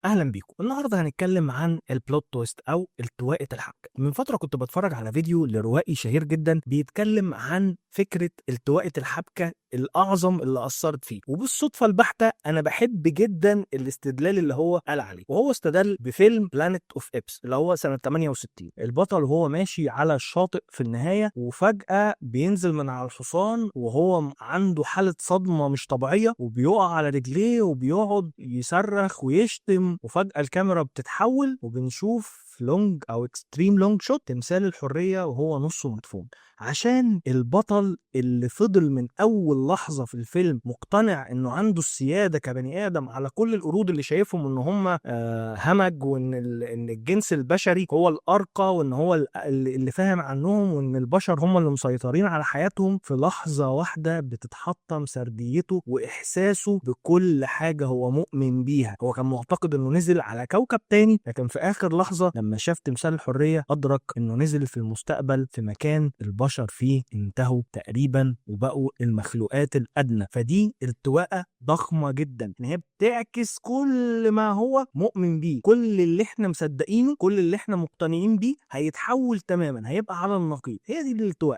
اهلا بيكم. النهارده هنتكلم عن ال plot twist او التواءة الحبكه. من فترة كنت بتفرج على فيديو لروائي شهير جدا بيتكلم عن فكرة التواءة الحبكة الاعظم اللي اثرت فيه، وبالصدفه البحتة انا بحب جدا الاستدلال اللي هو قال عليه، وهو استدل بفيلم Planet of Apes اللي هو سنة 68. البطل وهو ماشي على الشاطئ في النهاية وفجاة بينزل من على الحصان وهو عنده حاله صدمة مش طبيعية وبيقع على رجليه وبيقعد يصرخ ويشتم، وفجاة الكاميرا بتتحول وبنشوف long او extreme long shot تمثال الحرية وهو نصه مدفون، عشان البطل اللي فضل من اول لحظة في الفيلم مقتنع انه عنده السيادة كبني ادم على كل القرود اللي شايفهم ان هم همج، وان ان الجنس البشري هو الارقى، وان هو اللي فاهم عنهم، وان البشر هم اللي مسيطرين على حياتهم. في لحظة واحدة بتتحطم سرديته واحساسه بكل حاجة هو مؤمن بيها. هو كان معتقد انه نزل على كوكب تاني، لكن في اخر لحظة لما شاف تمثال الحرية ادرك انه نزل في المستقبل في مكان البشر فيه انتهوا تقريبا وبقوا المخلوقات الادنى. فدي التواءة ضخمة جدا، ان هي بتعكس كل ما هو مؤمن بيه، كل اللي احنا مصدقينه، كل اللي احنا مقتنعين بيه هيتحول تماما، هيبقى على النقيض. هي دي الالتواء.